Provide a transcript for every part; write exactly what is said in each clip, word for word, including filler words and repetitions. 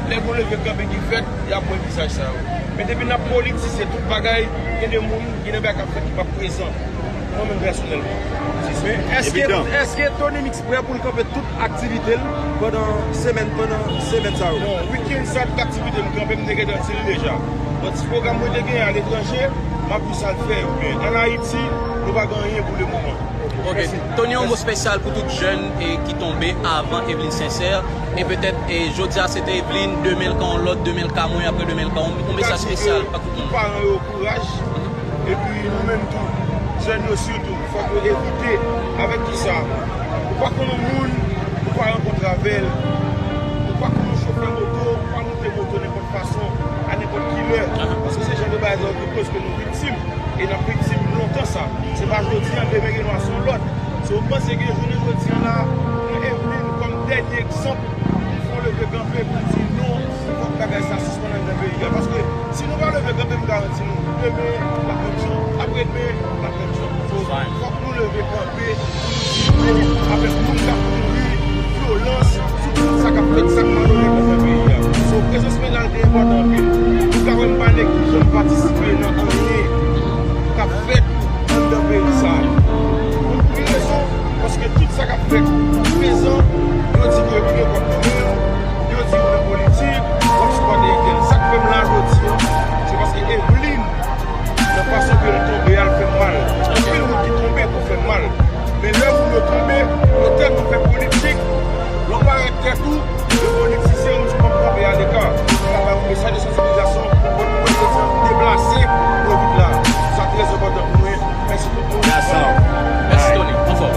Lè gon leve kanpe ki fèt, y ap wè vizaj sa yo. Men depi n ap politisye tout bagay, gen de moun, gen de bagay k ap fèt ki p ap prezan. Mwen menm pèsonèlman. Men èske, èske Tony Mix prè pou l kanpe tout aktivite l pandan semèn, pandan semèn sa yo? Bon, wikenn sa, tout aktivite m kanpe, m te gentan di l deja. Bon, ti pwogram mwen te genyen aletranje, m ap jis al fè yo. Men ann Ayiti, nou pa gen anyen pou le moman. Ok. Tony, yon mo espesyal pou tout jèn e ki tonbe avan Eveline Sincère. E petèt, e jodi a se te Eveline, demen l ka yon lòt, demen l ka mwen, apre demen l ka yon, yon mesaj espesyal pa tout moun. Paran yo kouraj. Epi nou menm tou, jèn yo sitou, fòk nou evite. Avèk kisa? Ou pa konn yon moun, ou pa rankontre avè l. Ou pa konn yon chofè moto, ou pa moute moto nenpòt fason, a nenpòt kilè. Paske se jan de bagay sa yo ki koz ke nou viktim. E n ap viktim lontan sa. Se pa jodi a, demen gen dwa se yon lòt. Si w panse ke jounen jodi a la, mwen Eveline kòm dènye egzanp, pou fè yon leve kanpe pou di non, fòk bagay sa sispann anndan peyi a. Paske si nou pa leve kanpe, m garanti nou, demen, l ap menm jan. Apre demen, l ap menm jan. So, fòk nou leve kanpe, pou di non avèk moun k ap mouri, vyolans, sou tout sa k ap fèt, sa k malonèt nan peyi a. So, prezans mwen la te enpòtan anpil. Ou ka wè m pa neglijan, m patisipe nan anyen k ap fèt anndan peyi sa a. Pou ki rezon? Paske tout sa k ap fèt prezan, yo di ke ou gen kòb nan men w, yo di ou nan politik, w ap sipòte entèl. Sa k fè m la jodi a, se paske Eveline, nan fason ke l tonbe a, l fè m mal. Anpil moun ki tonbe pou fè m mal. Men lè moun yo tonbe, yo tèlman fè politik, lè w parèt tèt ou, yo politisyen, ou di, "Bon, m kanpe aleka." Travay yon mesaj de sansibilizasyon, pou nou wè ke sa deplase, nou vin la. Sa trè enpòtan pou mwen. Mèsi tout moun. That's all. Mèsi, Tony. Anfòm.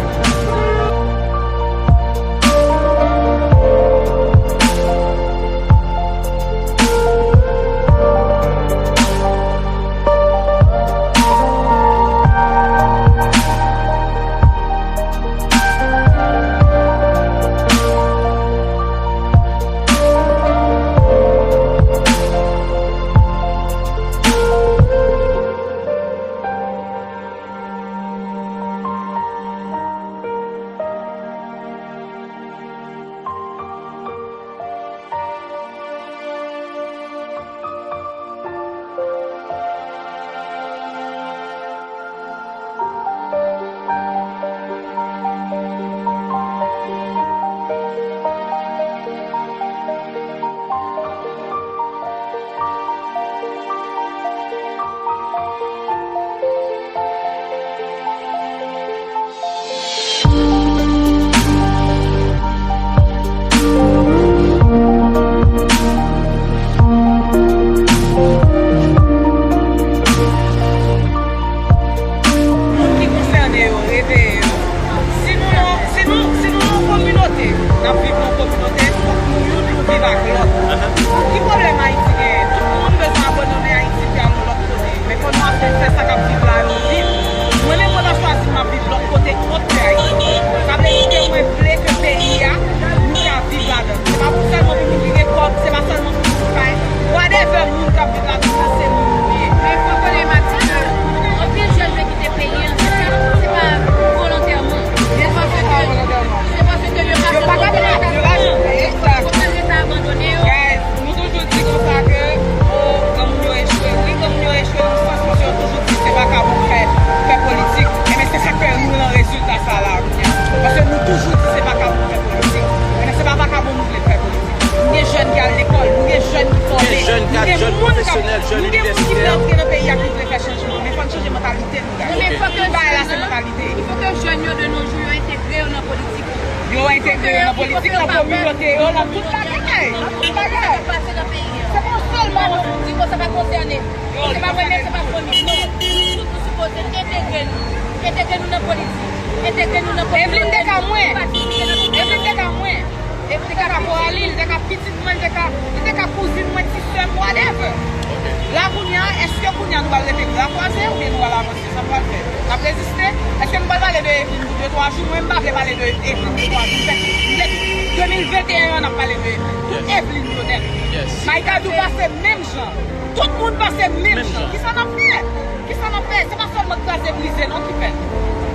Moun ki konsène yo, reveye yo. Si nou nan, si nou, si nou nan yon kominote, n ap viv nan yon kominote, fòk nou youn nou viv ak lòt. Ki pwoblèm Ayiti genyen? Tout moun bezwen abandone Ayiti pou y al yon lòt kote. Men fò nou aprann fè sa k ap viv la yo viv. Mwen menm, mwen pa chwazi m ap viv lòt kote ki kont tè Ayiti. Sa vle di ke mwen vle ke peyi a, nou ka viv ladan l. Se pa pou sèlman pou moun ki gen kòb, se pa sèlman pou moun ki pa, whatever, moun k ap viv ladan l, se moun nou ye. Men fò konnen, Mati, ke anpil jèn vle kite peyi a, se pa, se pa volontèman. Se paske, se paske yo pa gen kòb, yo pa gen lajan. Yo pa gen lajan. Yo pa gen lajan. Konsa, Leta abandone yo. Guys, nou toujou di konsa ke, o, granmoun yo echwe. Wi, granmoun yo echwe nan sans, paske yo toujou di se vakabon k fè, k fè politik. Enben, se sa k fè nou nan rezilta sa la. Paske nou toujou di se vakabon k fè politik. Enben, se pa vakabon nou vle k fè politik. Nou gen jèn ki al lekòl, nou gen jèn ki fòme, nou gen moun k ap, nou gen moun ki vle antre nan peyi a, ki vle fè chanjman. Men fò n chanje mantalite nou, guys. Tout bagay la se mantalite. Il faut que jeunes yo de nos jours yo entegre yo nan politik. Yo entegre yo nan politik, nan kominote yo, nan tout bagay. Nan tout bagay. Se pa sèlman nou di, "Bon, sa pa konsène." Se pa mwen menm, se pa fanmi m, non. Nou tout, nou sipoze entegre nou. Entegre nou nan politik. Entegre nou nan kominote nou. Eveline te ka mwen. Eveline te ka mwen. Eveline te ka Coralie, li te ka pitit mwen, li te ka, li te ka kouzin mwen, ti sè m, whatever. La kounye a, èske kounye a nou pral rete bra kwaze oubyen nou pral avanse? Sa nou pral fè? N ap reziste? Èske nou pral pale de Eveline pou de twa jou? Mwen, m pa vle pale de Eveline pou twa jou. M fè, m fè de mil venteyen an, n ap pale de Eveline. Tout Eveline yo nèt. Maïka Dou pase menm jan. Tout moun pase menm jan. Kisa n ap fè? Kisa n ap fè? Se pa sèlman kraze brize non ki fèt.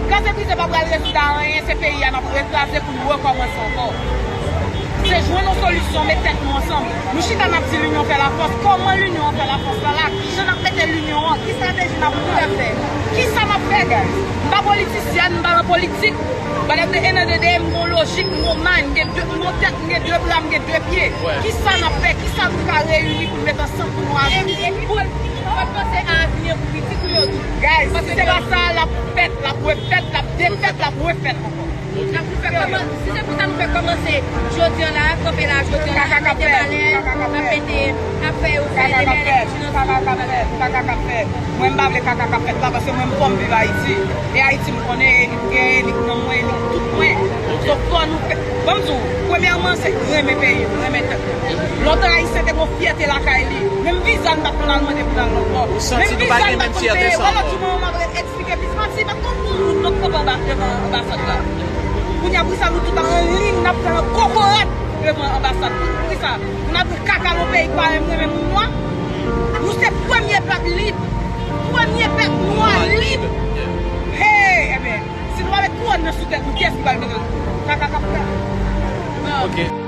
Kraze brize pa pral rezoud a anyen, se peyi a n ap rekraze pou n rekòmanse ankò. Se Jwenn yon solisyon, met tèt nou ansanm. Nou chita n ap di linyon fè lafòs. Kòman linyon an fè lafòs la la? Kijan n ap mete linyon an? Ki estrateji n ap fè? Kisa n ap fè, guys? M pa politisyèn, m pa nan politik. But at the end of the day, m gon lojik, m gon mind, m gen de, m gon tèt, m gen de bra, m gen de pye. Kisa n ap fè? Kisa nou ka reyini pou n met ansanm pou nou avanse? Epi, epi, fò n panse a avni an pou pitit nou yo tou. Guys, si se pa sa, l ap fèt, l ap refèt, l ap defèt, l ap refèt ankò. N ap tou fè kòman, si se pou sa nou fè kòmanse jodi an la, kanpe la jodi an la, ap mete balè, ap mete, ap fè yo fè lemè lè pitit nan sou. Kaka k ap fèt, kaka k ap fèt. Mwen m pa vle kaka k ap fèt la, paske mwen m fò m viv Ayiti. E Ayiti m konnen elit gen, elit nan mwen, elit tout mwen. So fò nou fè, ban m di w, premyèman se renmen peyi nou, renmen tèt nou. Lontan Ayisyen te gon fyète lakay li. Menm viza n pa t konn al mande pou n al nan pò. Ou santi nou pa gen menm fyète sa ankò. Wè lòt jou mwen m ap eksplike plis, m ap di, m ap konn moun moun lòt kanpe anba, devan anbasad la. Kounye a pou sa nou tout an liy, n ap fè kokorat devan anbasad. Poukisa? Pou n ap di kaka nan peyi k pa menm renmen moun nwa. Nou se premye pèp lib. Premye pèp nwa lib. Hey, ebyen, si nou pa met kouwòn nan sou tèt nou, kiyès ki pral mete l? Kaka k ap fèt. Ok.